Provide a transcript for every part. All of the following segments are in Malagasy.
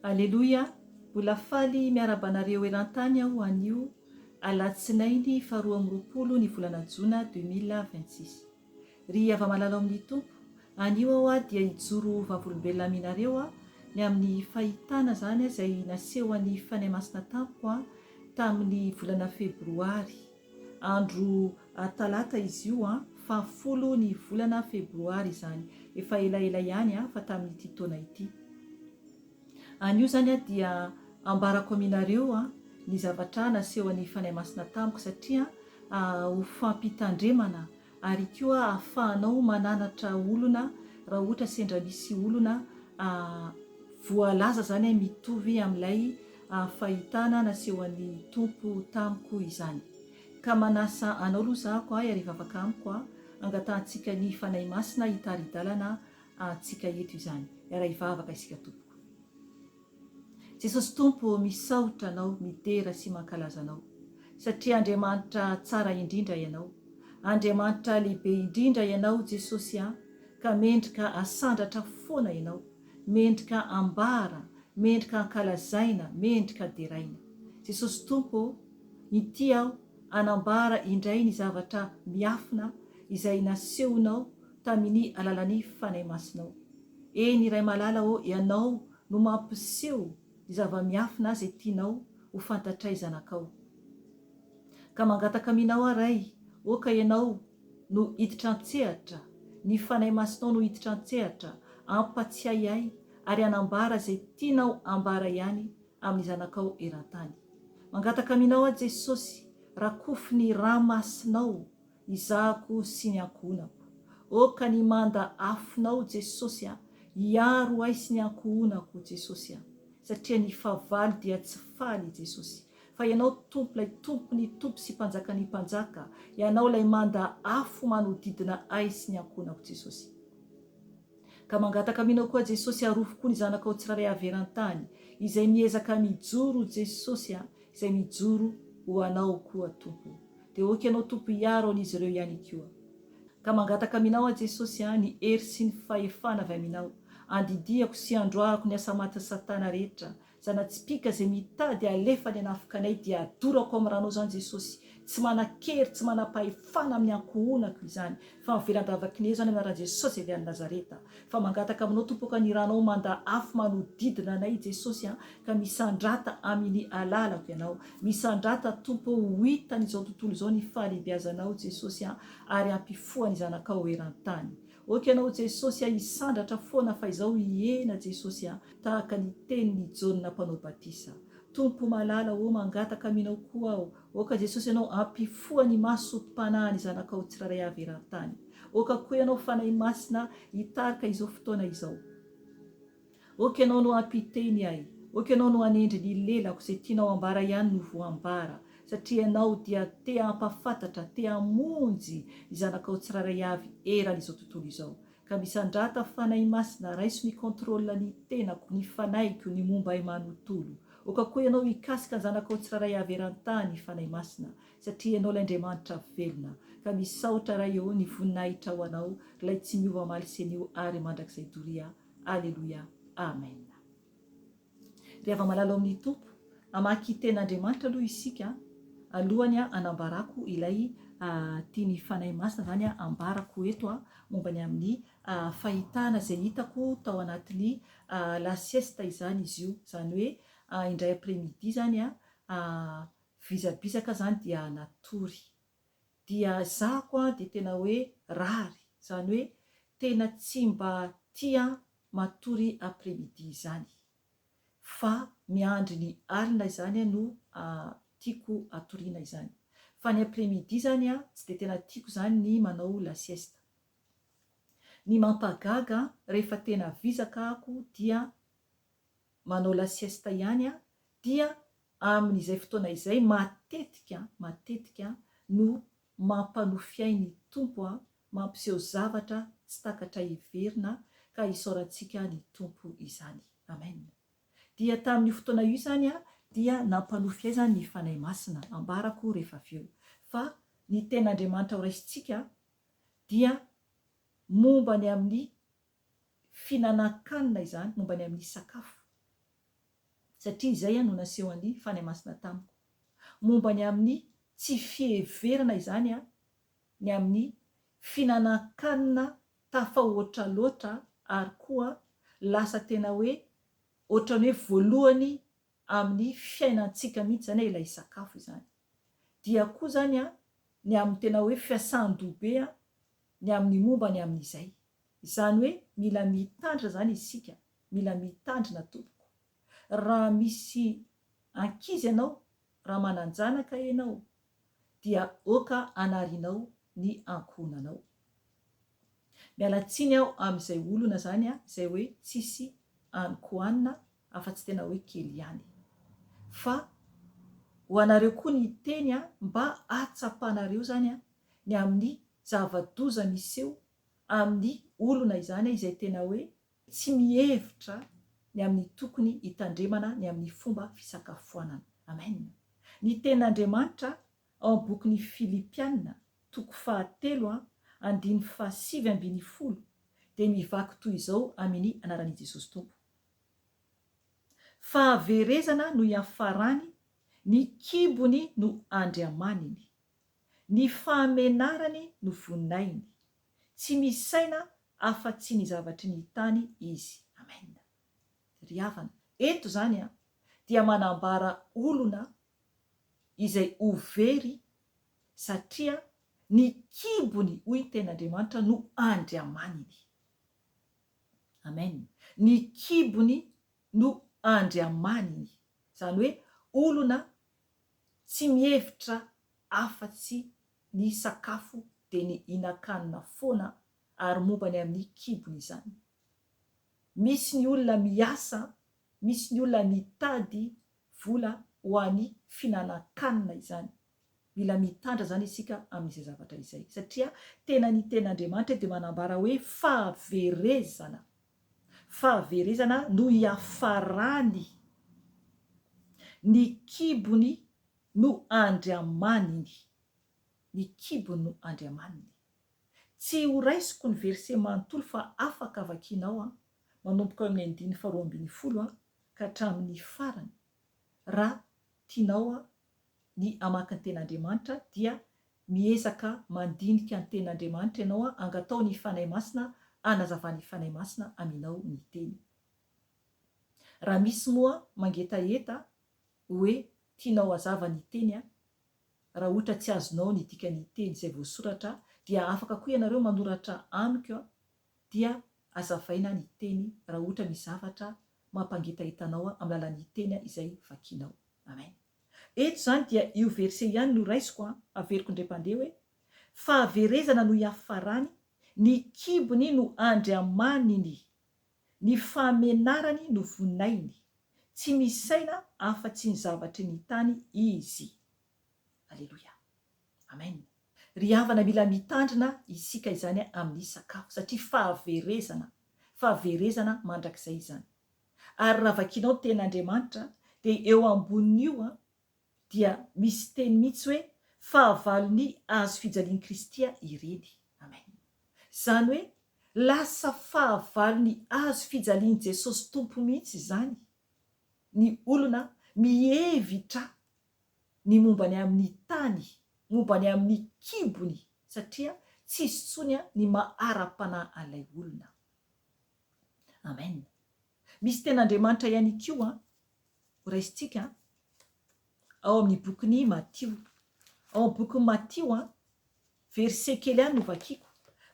Aleloia! Mbola faly miarahaba anareo eran-tany aho anio alatsinainy faha 22 ny volana jona 2026. Ry hava-malala ao amin'ny Tompo, anio aho dia hijoro ho vavolombelona aminareo ny amin'ny fahitana izany izay nasehon'ny Fanahy Masina tamiko tamin'ny volana febroary. Andro talata izy io, faha folo ny volana febroary izany. Efa elaela ihany fa tamin'ity taona ity. Anio izany dia ambarako aminareo ny zavatra nasehon'ny Fanahy Masina tamiko satria ho fampitandremana ary koa ahafahanao mananatra olona raha ohatra sendra misy olona voalaza izany mitovy amin'ilay fahitana nasehon'ny Tompo tamiko izany. Ka manasa anao aloha zahako ahy ary hivavaka amiko aho angatahantsika ny Fanahy Masina hitari-dalana antsika eto izany. Hiara-hivavaka isika tompoko. Jesosy Tompo ô misaotra Anao midera sy mankalaza Anao satria Andriamanitra tsara indrindra Ianao Andriamanitra lehibe indrindra Ianao Jesosy a ka mendrika asandratra foana Ianao mendrika ambara mendrika ankalazaina mendrika deraina Jesosy Tompo ô inty aho anambara indray ny zavatra miafina izay nasehonao tamini alalani Fanahy Masinao Eny Ray malala ô Ianao no mampiseho ny zava-miafina izay tianao ho fantatray zanakao. Ka mangataka aminao aho Ray ô ka Ianao no hiditra an-tsehatra, ny Fanahy Masinao no hiditra an-tsehatra hampatsiahy ahy ary hanambara izay tianao ambara ihany amin'ny zanakao eran-tany. Mangataka aminao aho Jesosy rakofy ny rà masinao Izahako sy ny ankohonako. Oh ka ny manda afonao Jesosy a, hiaro ahy sy ny ankohonako Jesosy a. Satria ny fahavalo dia tsy faly Jesosy. Fa Ianao Tompo ilay Tompon'ny Tompo sy Mpanjakan'ny Mpanjaka, Ianao ilay manda afo manodidina ahy sy ny ankohonako Jesosy. Ka mangataka aminao koa Jesosy arovy koa ny zanakao tsirairay avy eran-tany izay miezaka mijoro Jesosy a, izay mijoro ho Anao koa Tompo. Dia ok Ianao Tompo hiaro an'izy ireo ihany koa. Ka mangataka aminao aho Jesosy a, ny hery sy ny fahefana avy aminao, andidiako sy androahako ny asa matin'i satana rehetra, zana-tsipìka izay mitady alefa ny hanafika anay dia adorako amin'ny ranao izany Jesosy, tsy manan-kery, tsy manam-pahefana amin'ny ankohonako izany, fa mivelan-davakinay izany amin'ny anaran'i Jesosy avy any Nazareta. Fa mangataka aminao Tompo ka ny ranao manda afo manodidina anay Jesosy a, ka misandrata aminy alalako Ianao. Misandrata Tompo o ho hitany izao tontolo izao ny fahalehibiazanao Jesosy a, ary hampifoha ny zanakao eran-tany. Ok Ianao Jesosy a hisandratra foana fa izao hihena Jesosy a, tahaka ny tenin'i Jaona mpanao batisa. Tompo malala o mangataka aminao koa aho, ok Jesosy Ianao hampifoha ny maso mpanahy ny zanakao tsirairay avy eran-tany. Ok koa Ianao Fanahy Masina hitarika izao fotoana izao. Ok Ianao no hampiteny ahy. Ok Ianao no hanendry ny lelako, izay tianao ambara ihany no voambara. Satria Ianao dia te hampafantatra, te hamonjy ny zanakao tsirairay avy eran'izao tontolo izao. Ka misandrata Fanahy Masina, raiso ny contrôle ny tenako, ny fanahiko, ny momba ahy manontolo. Ok koa Ianao hikasika ny zanakao tsirairay avy eran-tany Fanahy Masina. Satria Ianao ilay Andriamanitra velona. Ka misaotra Ray ô, ny voninahitra ho Anao, r'ilay tsy miova omaly sy anio ary mandrakizay doria. Aleloia. Amen. Ry hava-malala ao amin'ny Tompo, hamaky tenin'Andriamanitra aloha isika, alohany hanambarako ilay tian'ny Fanahy Masina izany ambarako eto momba ny amin'ny fahitana izay hitako tao anatin'ny la sieste izany izy io. Izany hoe indray après midi izany Vizabizaka zany dia natory. Dia zahako an dia tena hoe rary, zany hoe tena tsy mba tia matory après midi izany. Fa miandry ny alina izany no tiako atoriana izany. Fa ny après midi zany an tsy dia tena tiako izany ny manao la sieste. Ny mampagaga rehefa tena vizaka ako dia manao la sieste ihany aho dia Amin'izay fotoana izay matetika matetika no mampanofy ahy ny Tompo a, mampiseho zavatra tsy takatra heverina ka isaorantsika ny Tompo izany. Amen. Dia tamin'io fotoana io izany a, dia nampanofy ahy izany ny Fanahy Masina, ambarako rehefa avy eo. Fa ny tenin'Andriamanitra ho raisintsika dia momba ny amin'ny fihinanan-kanina izany, momba ny amin'ny sakafo. Satria izay no nasehon'ny Fanahy Masina tamiko. Momba ny amin'ny tsy fiheverana izany ny amin'ny fihinanan-kanina tafahoatra loatra ary koa lasa tena hoe ohatran'ny hoe voalohany amin'ny fiainantsika mihitsy izany ilay sakafo izany. Dia koa izany ny amin'ny tena hoe fiasan-doha be ny amin'ny momba ny amin'izay. Izany hoe mila mitandrina izany isika, mila mitandrina tompoko. Raha misy ankizy ianao, raha manan-janaka ianao dia oka anarinao ny ankohonanao. Miala tsiny aho amin'izay olona izany izay hoe tsisy ankohanina afa-tsy tena hoe kely ihany. Fa ho anareo koa ny teny mba hahatsapanareo izany ny amin'ny zava-doza miseho amin'ny olona izany izay tena hoe tsy mihevitra ny amin'ny tokony hitandremana ny amin'ny fomba fisakafoanana. Amen. Ny tenin'Andriamanitra ao amin'ny bokin'ny Filipiana, toko fahatelo, andininy fahasivy ambinifolo, dia mivaky toy izao amini anaran'i Jesosy Tompo. Fahaverezana no iafarany, ny kibony no andriamaniny. Ny fahamenarany no voninahiny. Tsy misaina afa-tsy ny zavatry ny tany izy. Amen. Ry havana, eto izany dia manambara olona izay ho very satria ny kibony, hoy ny tenin'Andriamanitra, no andriamaniny. Amen. Ny kibony no andriamaniny. Izany hoe olona tsy mihevitra afa-tsy ny sakafo dia ny hihinan-kanina foana ary momba ny amin'ny kibony izany. Misy ny olona miasa, misy ny olona mitady vola ho an'ny fihinanan-kanina izany. Mila mitandra izany isika amin'izay zavatra izay. Satria tena ny tenin'Andriamanitra dia manambara hoe fahaverezana. Fahaverezana no hiafarany. Ny kibony no andriamaniny. Ny kibony no andriamaniny. Tsy ho raisiko ny verset manontolo fa afaka vakianao an, manomboka eo amin'ny andininy faharoa ambinifolo an, ka hatramin'ny farany. Raha tianao an, ny hamaky ny Tenin'Andriamanitra dia miezaka mandinika ny Tenin'Andriamanitra ianao an, angataho ny Fanahy Masina hanazavan'ny Fanahy Masina aminao ny Teny. Raha misy moa mangetaheta hoe tianao hazava ny Teny an, Raha ohatra tsy azonao ny dikan'ny teny izay voasoratra dia afaka koa ianareo manoratra amiko dia azavaina ny teny raha ohatra misy zavatra mampangetaheta anao amin'ny alalan'ny teny izay vakianao. Amen. Eto izany dia io verset ihany no raisiko an, averiko indray mpandeha hoe, Fahaverezana no hiafarany, ny kibony no andriamaniny, ny fahamenarany no vonainy. Tsy misaina afa-tsy ny zavatry ny tany izy. Aleloia. Amen. Ry havana mila mitandrina isika izany amin'ny sakafo satria fahaverezana, fahaverezana mandrakizay izany. Ary raha vakianao ny tenin'Andriamanitra dia eo ambonin'io dia misy teny mihitsy hoe fahavalon'ny hazo fijalian'i Kristy ireny. Amen. Izany hoe lasa fahavalon'ny hazo fijalian'i Jesosy Tompo mihitsy izany ny olona mihevitra ny momba ny amin'ny tany, momba ny amin'ny kibony satria tsisy intsony ny maha ara-panahy an'ilay olona. Amen. Misy tenin'Andriamanitra ihany koa ho raisintsika ao amin'ny bokin'i Matio. Ao amin'ny bokin'i Matio, verset kely ihany no vakiko.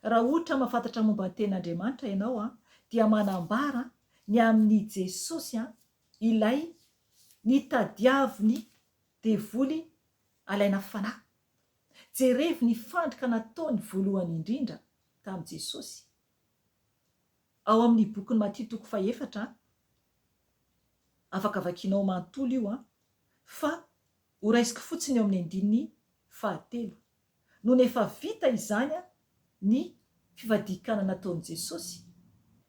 Raha ohatra mahafantatra momba ny tenin'Andriamanitra ianao dia manambara ny amin'i Jesosy ilay nitadiavin'ny devoly alaina fanahy. Jerevo ny fandrika nataony voalohany indrindra tamin'i Jesosy. Ao amin'ny bokin'i Matio toko fahefatra, afaka vakianao manontolo io an, fa ho raisiko fotsiny eo amin'ny andininy fahatelo. Nony efa vita izany ny fivadian-kanina nataon'i Jesosy,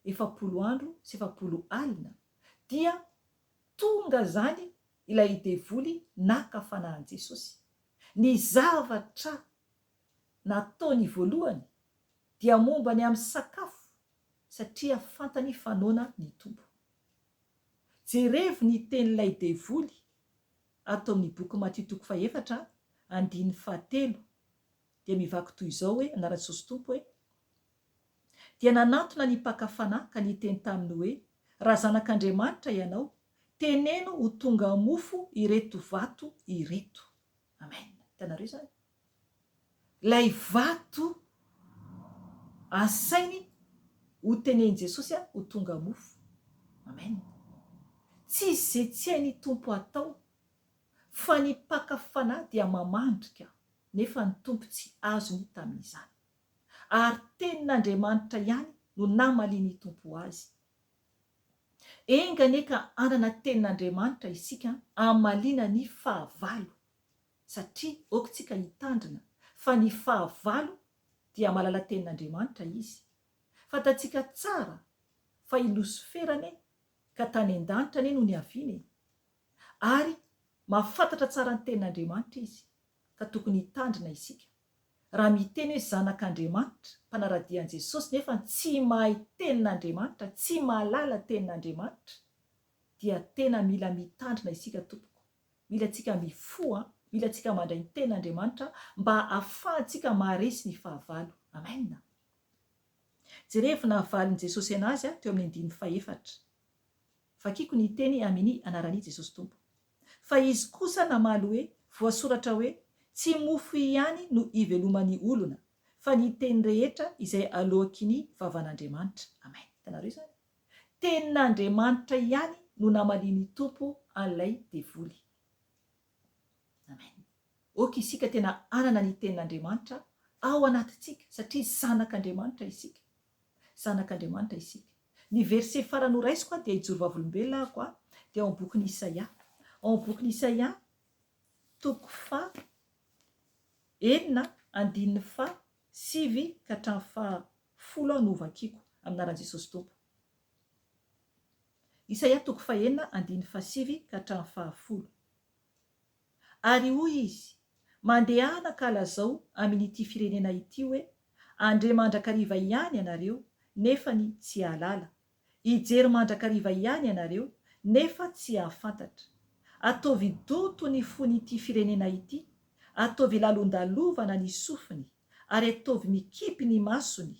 40 andro sy 40 alina, dia tonga izany ilay devoly naka fanahy an'i Jesosy. Ny zavatra nataony voalohany dia momba ny amin'ny sakafo satria fantany fa noana ny Tompo. Jerevo ny tenin'ilay devoly ato amin'ny boky Matio toko fahefatra andininy fahatelo dia mivaky toy izao hoe, Anaran'i Jesosy Tompo e. Dia nanantona ny mpaka fanahy ka niteny taminy hoe, Raha Zanak'Andriamanitra ianao, teneno ho tonga mofo ireto vato ireto. Amen. Hitanareo izany? Ilay vato asainy ho tenenin'i Jesosy ho tonga mofo. Amen. Tsisy izay tsy hain'ny Tompo atao, fa ny mpaka fanahy dia mamandrika, nefa ny Tompo tsy azony tamin'izany. Ary tenin'Andriamanitra ihany no namalian'ny Tompo azy. Enga anie ka hanana tenin'Andriamanitra isika hamaliana ny fahavalo, satria ok tsika hitandrina fa ny fahavalo dia mahalala tenin'Andriamanitra izy. Fantatsika tsara fa i Losifera anie ka tany an-danitra anie no niaviana e! Ary mahafantatra tsara ny tenin'Andriamanitra izy ka tokony hitandrina isika. Raha miteny hoe zanak'Andriamanitra, mpanara-dia an'i Jesosy nefa tsy mahay tenin'Andriamanitra, tsy mahalala tenin'Andriamanitra dia tena mila mitandrina isika tompoko. Mila antsika mifoha, mila antsika mandray ny tenin'Andriamanitra mba ahafahantsika maharesy ny fahavalo. Amen. Jerevo navalin'i Jesosy anazy teo amin'ny andininy fahefatra. Vakiko ny teny amini anarani Jesosy Tompo. Fa izy kosa namaly hoe, Voasoratra hoe, Tsy mofo ihany no iveloman'ny olona, fa ny teny rehetra izay aloaky ny vavan'Andriamanitra. Amen. Hitanareo izany? Tenin'Andriamanitra ihany no namalian'ny Tompo an'ilay devoly. Amen. Ok isika tena hanana ny tenin'Andriamanitra ao anatintsika satria zanak'Andriamanitra isika. Zanak'Andriamanitra isika. Ny verset farany ho raisiko dia hijoro vavolombelona aho dia ao amin'ny bokin'i Isaia. Ao amin'ny bokin'i Isaia toko faha enina andininy faha sivy ka hatramin'ny faha folo aho no hovakiko amin'ny anaran'i Jesosy Tompo. Isaia toko fahenina andininy fahasivy ka hatramin'ny fahafolo. Ary hoy izy, Mandehana ka lazao amin' ity firenena ity hoe, Handre mandrakariva ihany ianareo, nefa ny tsy hahalala. Hijery mandrakariva ihany ianareo, nefa tsy hahafantatra. Ataovy donto ny fon' ity firenena ity, ataovy lalondalovana ny sofiny, ary ataovy mikipy ny masony,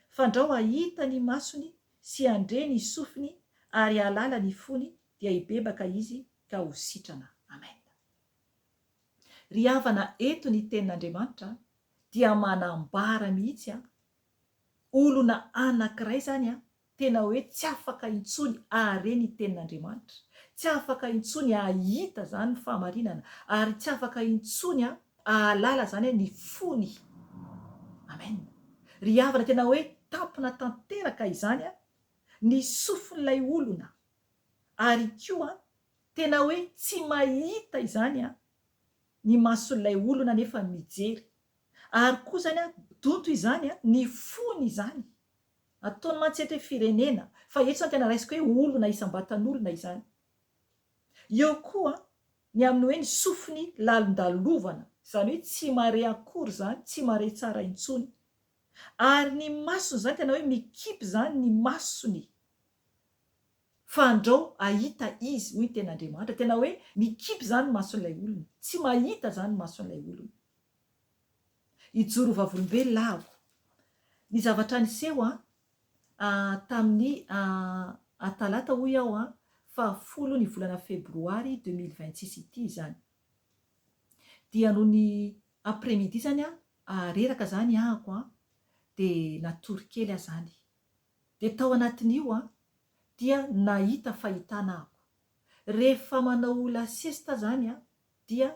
fandrao hahita ny masony sy handre ny sofiny ary hahalala ny fony, dia hibebaka izy ka ho sitrana. Amen. Ry havana eto ny tenin'Andriamanitra dia manambara mihitsy an, olona anankiray zany an, tena hoe tsy afaka intsony hahare ny tenin'Andriamanitra, tsy afaka intsony hahita zany ny fahamarinana, ary tsy afaka intsony an hahalala zany ny fony. Amen. Ry havana tena hoe tampina tanteraka izany an, ny sofin'ilay olona Ary koa tena hoe tsy mahita izany an ny mason'ilay olona nefa mijery. Ary koa izany an donto izany an ny fony izany. Ataony mantsy eto hoe firenena fa eto izany tena raisiko hoe olona isam-batan'olona izany. Eo koa ny amin'ny hoe ny sofiny lalondalovana, izany hoe tsy mahare akory izany, tsy mahare tsara intsony. Ary ny masony izany tena hoe mikipy izany ny masony. Fa andrao hahita izy, hoy ny tenin'Andriamanitra. Tena hoe mikipy izany ny mason'ilay olona. Tsy mahita izany ny mason'ilay olona. Hijoro ho vavolombelona aho. Ny zavatra niseho an, tamin'ny talata hoy aho an, fahafolo ny volana febroary 2026 ity izany. Dia nony après midi izany an, reraka izany ahako an, dia natory kely aho izany. Dia tao anatin'io an, dia nahita fahitana aho. Rehefa manao la sieste zany an, dia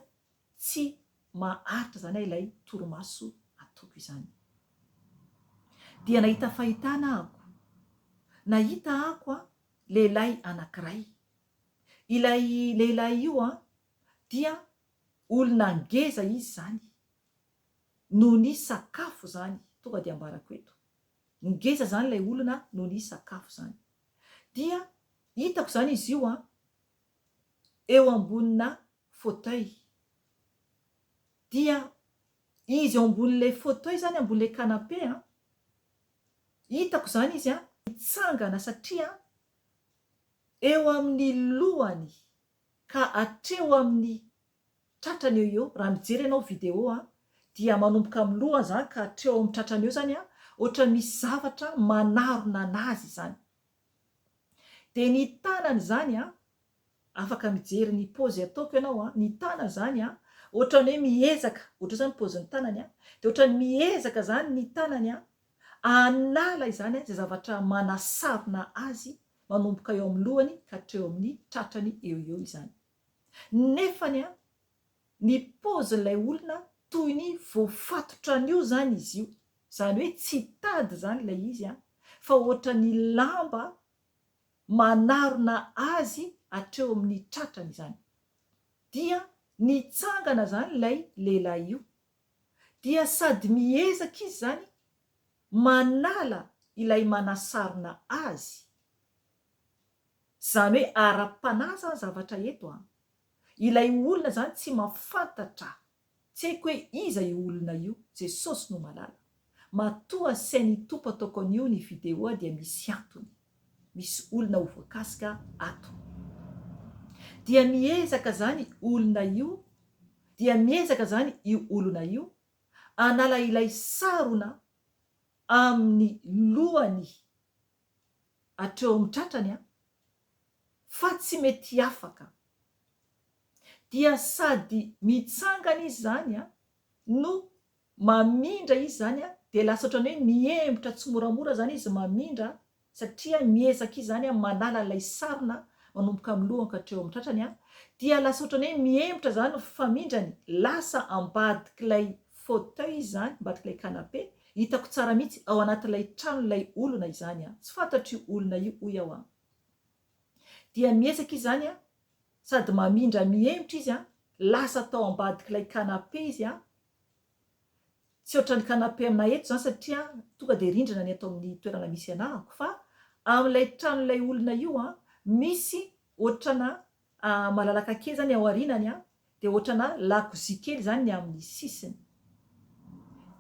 tsy maharitra zany aho ilay torimaso ataoko izany. Dia nahita fahitana ahako. Nahita ahako an, lehilahy anankiray. Ilay lehilahy io an, dia olona ngeza izy zany, noho ny sakafo zany, tonga dia ambarako eto. Ngeza zany ilay olona no nisakafo zany. Dia hitako zany izy io an, eo ambonina fauteuil. Dia izy eo ambonin'ilay fauteuil zany, ambonin'ilay canapé an, hitako zany izy an, mitsangana satria. Eo amin'ny lohany ka hatreo amin'ny tratrany eo eo, raha mijery ianao vidéo an, dia manomboka amin'ny lohany izany ka hatreo amin'ny tratrany eo izany an, ohatran'ny misy zavatra manarona anazy izany. Dia ny tanany izany an, afaka mijery ny paozy ataoko ianao an, ny tanany izany an, ohatran'ny hoe miezaka, ohatr'izao izany ny paozin'ny tanany an, dia ohatran'ny miezaka izany ny tanany an, hanala izany izay zavatra manasarona azy manomboka eo amin'ny lohany ka hatreo amin'ny tratrany eo eo izany. Nefany an, ny paozin'ilay olona toy ny voafatotra an'io izany izy io, izany hoe tsy tady izany ilay izy an, fa ohatran'ny lamba manarona azy hatreo amin'ny tratrany izany. Dia nitsangana izany ilay lehilahy io. Dia sady miezaka izy izany manala ilay manasarona azy. Izany hoe ara-panahy izany zavatra eto an. Ilay olona izany tsy mafantatra, tsy haiko hoe iza io olona io, Jesosy no mahalala. Matoa asain'ny Tompo ataoko an'io ny vidéo dia misy antony. Misy olona ho voakasika ato. Dia miezaka izany olona io, dia miezaka izany io olona io hanala ilay sarona amin'ny lohany hatreo amin'ny tratrany an, fa tsy mety afaka. Dia sady mitsangana izy izany an, no mamindra izy izany an, dia lasa ohatran'ny hoe mihembotra tsimoramora izany izy mamindra satria miezaka izy izany an manala ilay sarona manomboka amin'ny lohany ka hatreo amin'ny tratrany an, dia lasa ohatran'ny hoe mihembotra izany ny famindrany, lasa ambadik'ilay fauteuil izy izany, ambadik'ilay canapé, hitako tsara mihitsy ao anatin'ilay tranon'ilay olona izany an, tsy fantatro io olona io hoy aho an, dia miezaka izy izany an, sady mamindra mihemotra izy an, lasa tao ambadik'ilay canapé izy an, Tsy ohatran'ny canapé aminay eto izany satria tonga dia rindrina ny eto amin'ny toerana misy anahako fa amin'ilay tranon'ilay olona io an, misy ohatrana malalaka kely izany ao aorianany an, dia ohatrana lakozia kely izany ny amin'ny sisiny.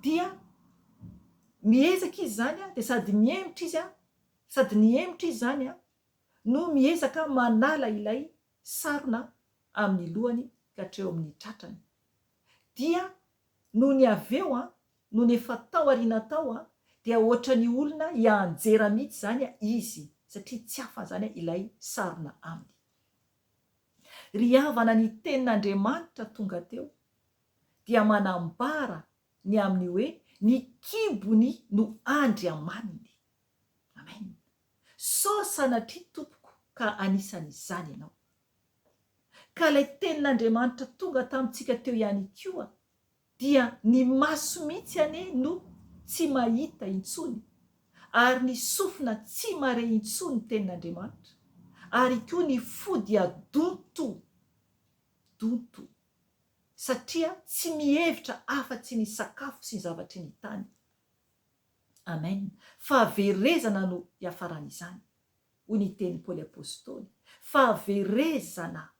Dia miezaka izy izany an, dia sady mihemotra izy an, sady nihemotra izy izany an, no miezaka manala ilay sarona amin'ny lohany ka hatreo amin'ny tratrany. Dia nony avy eo an, nony efa tao aoriana tao an, dia ohatran'ny olona hianjera mihitsy izany izy satria tsy afany izany ilay sarona aminy. Ry havana ny tenin'Andriamanitra tonga teo dia manambara ny amin'ny hoe ny kibony no andriamaniny. Amen. Sao sanatria tompoko ka anisan'izany ianao. Ka ilay tenin'Andriamanitra tonga tamintsika teo ihany koa dia ny maso mihitsy anie no tsy mahita intsony ary ny sofina tsy mare intsony ny tenin'Andriamanitra ary koa ny fo dia donto donto satria tsy mihevitra afa-tsy ny sakafo sy ny zavatry ny tany. Amen. Fahaverezana no hiafaran'izany. hoy ny tenin'i Paoly Apostoly, fahaverezana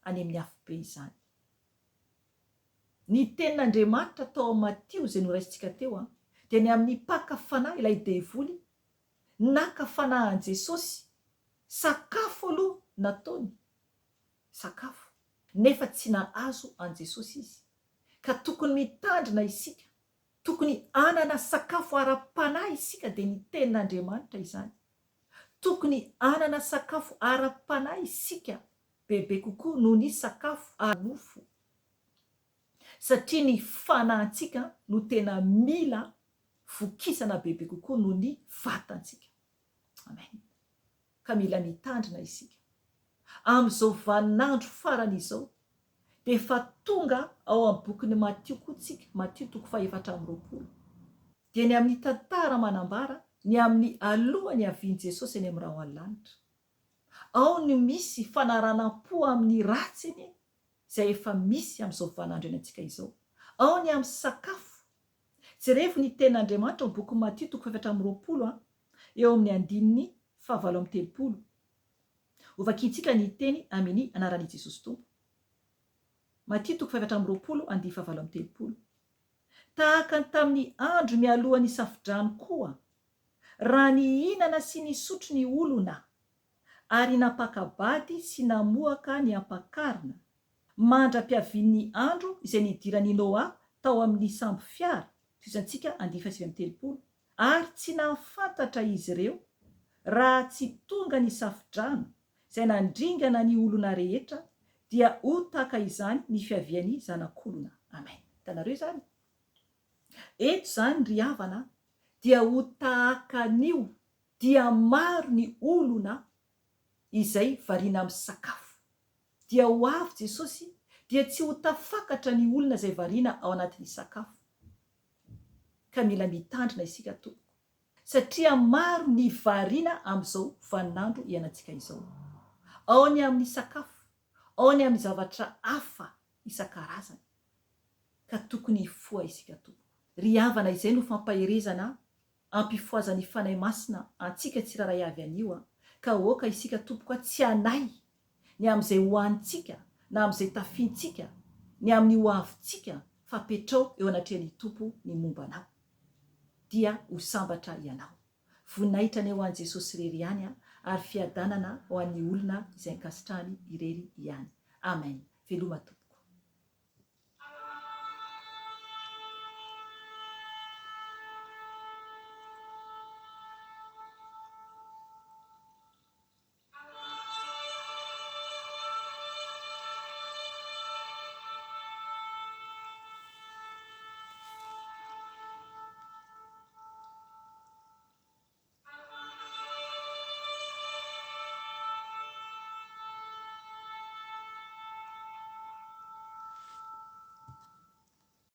any amin'ny afobe izany. Ny tenin'Andriamanitra tao amin'ny Matio izay noraisintsika teo dia ny amin'ny mpaka fanahy, ilay devoly naka fanahy an'i Jesosy, sakafo aloha nataony, sakafo, nefa tsy nahazo an'i Jesosy izy. Ka tokony mitandrina isika, tokony hanana sakafo ara-panahy isika dia ny tenin'Andriamanitra izany. Tokony hanana sakafo ara-panahy isika bebe kokoa noho ny sakafo ara-nofo, satria ny fanahintsika no tena mila vokisana bebe kokoa noho ny vatantsika. Amen. Ka mila mitandrina isika. Amin'izao vaninandro farany izao, dia efa tonga ao amin'ny bokin'i Matio koa tsika, Matio toko fahefatra amby 20. Dia ny amin'ny tantara manambara ny amin'ny alohan'ny havian'i Jesosy eny amin'ny rahon'ny lanitra. Ao no misy fanaranam-po amin'ny ratsy anie izay efa misy amin'izao vaninandro iainantsika izao. Ao ny amin'ny sakafo. Jerevo ny tenin'Andriamanitra ao amin'ny bokin'i Matio toko fahefatra amby 20 eo amin'ny andininy fahavalo amby 30. Hovakintsika ny teny amin'ny anaran'i Jesosy Tompo. Matio toko fahefatra amby 20 andininy fahavalo amby 30. Tahaka ny tamin'ny andro mialohan'ny safodrano koa, raha nihinana sy nisotro ny olona, ary nampaka-bady sy namoaka ny ampakarina, mandra-piavian'ny andro izay nidiran'i Noa tao amin'ny sambo fiara, tohizantsika andihy faha-39, ary tsy nahafantatra izy ireo raha tsy tonga ny safo-drano izay nandringana ny olona rehetra, dia ho tahaka izany ny fiavian'ny Zanak'olona. Amen. Hitanareo izany? Eto izany ry havana dia ho tahaka an'io dia maro ny olona izay variana amin'ny sakafo. Dia ho avy Jesosy dia tsy ho tafakatra ny olona izay variana ao anatin'ny sakafo. Ka mila mitandrina isika tompoko. Satria maro ny variana amin'izao vaninandro iainantsika izao. Ao ny amin'ny sakafo, ao ny amin'ny zavatra hafa isan-karazany. Ka tokony hifoha isika tompoko. Ry havana izay no fampaherezana ampifohazan'ny Fanahy Masina antsika tsirairay avy anio a, ka aoka isika tompoko a tsy hanahy ny amin'izay hohanintsika na amin'izay tafintsika, ny amin'ny ho avintsika fa apetrao eo anatrehan'ny Tompo ny momba anao dia ho sambatra ianao. Voninahitra anie ho an'i Jesosy irery ihany a, ary fiadanana ho an'ny olona izay ankasitrahany irery ihany. Amen. Veloma tompoko.